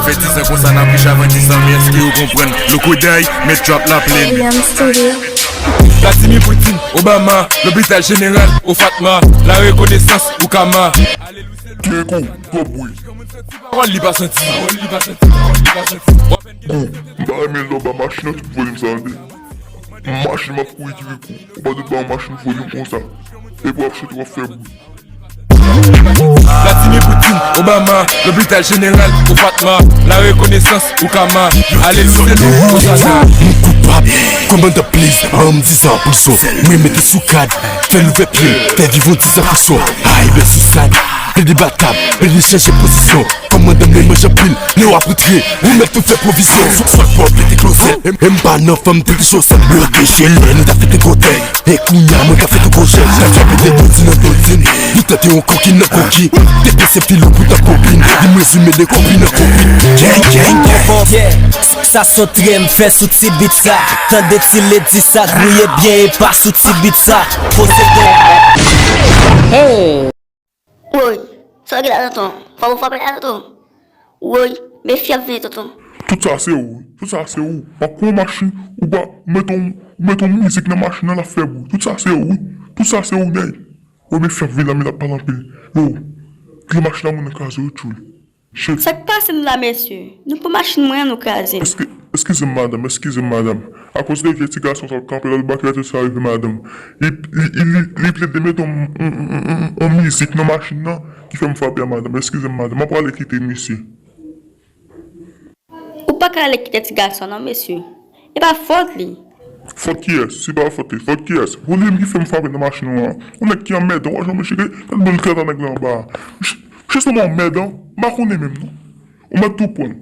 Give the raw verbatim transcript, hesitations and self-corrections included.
Fè dizan konsa n ap riche avan dizan, men èske yo konprann? Lokoday, met trap la plen. Vladimir Poutine, Obama, lopital jeneral, Ofatma, la rekonesans, Oukama. Keko, twòp bri. Pawòl li pa santi. Pawòl li pa santi. Pawòl li pa santi. Kou, m pa renmen lè w ba machin nan tout volim sa tande. Machin m ap kouri ki kou. Ou pa dwe ba yon machin volim konsa. Epi w ap chante, w ap fè bri. Vladimir Poutine, Obama, lopital jeneral, Ofatma, la rekonesans, Oukama, ale lise nou, Osana. Nou koupab, kòmandan please, ban m dizan pou l sò. Mwen mete sou kad, fè l ouvè pye l, fè viv on dizan pou sò. Ay, bèl sou sad, plede batab, plede chanje pozisyon. Kòmandan mwen manje anpil, lè w ap rantre, ou mèt tou fè pwovizyon. Sou swag pwòp, pete klozèt, e m pa nan fanm tete chosèt. Lè de je lè nou ta fete gwo tèt. E kounya mwen ka fè tou gwo jèt. Sa fè pete dodin an dodin. Li tante yon kokin nan kokin. Te pase filo pou ta kopin. Di m rezime de kopi nan kopi. Gang, gang, gang. Yeah, sa son trè m fè sou ti bit sa. Tande ti ledi sa gouye byen e pa sou ti bit sa. Posede. Hey! Woy, sa w gen la tonton? Fò w frape la tonton. Woy, mefye ap vini tonton. Tout sa se ou wi. Tout sa se ou. W ap pran yon machin, ou pa mete yon, ou mete yon mizik nan machin nan, l ap fè bri. Tout sa se ou wi. Tout sa se ou nèg. Woy, mefye ap vini la, men l ap pale anpil. Yo, kite machin nan moun nan kraze wi tchoul. Shit. Sa k pase nou la mesye? Nou pran machin mwen an nou kraze l. Eske, eskize m madanm, eskize m madanm. Akoz de vye ti gason sa w kanpe la, l bakè tèt sa rive madanm. Li, li, li, li, li plede mete yon, yon, yon, yon, yon mizik nan machin nan ki fè m frape a madanm. Eskize m madanm, m ap prale kite misye. Ou pa ka ale kite ti gason non mesye. E pa fòt li. Fòt kiyès? Si pa fòt li, fòt kiyès? Ou li menm ki fè m frape nan machin ou an. Yon nèg ki anmèdan, w a janm chire, gad bon kaka nèg la anba a. Ch-, chèz la anmèdan, m pa konnen menm non. Ou mèt tou pran.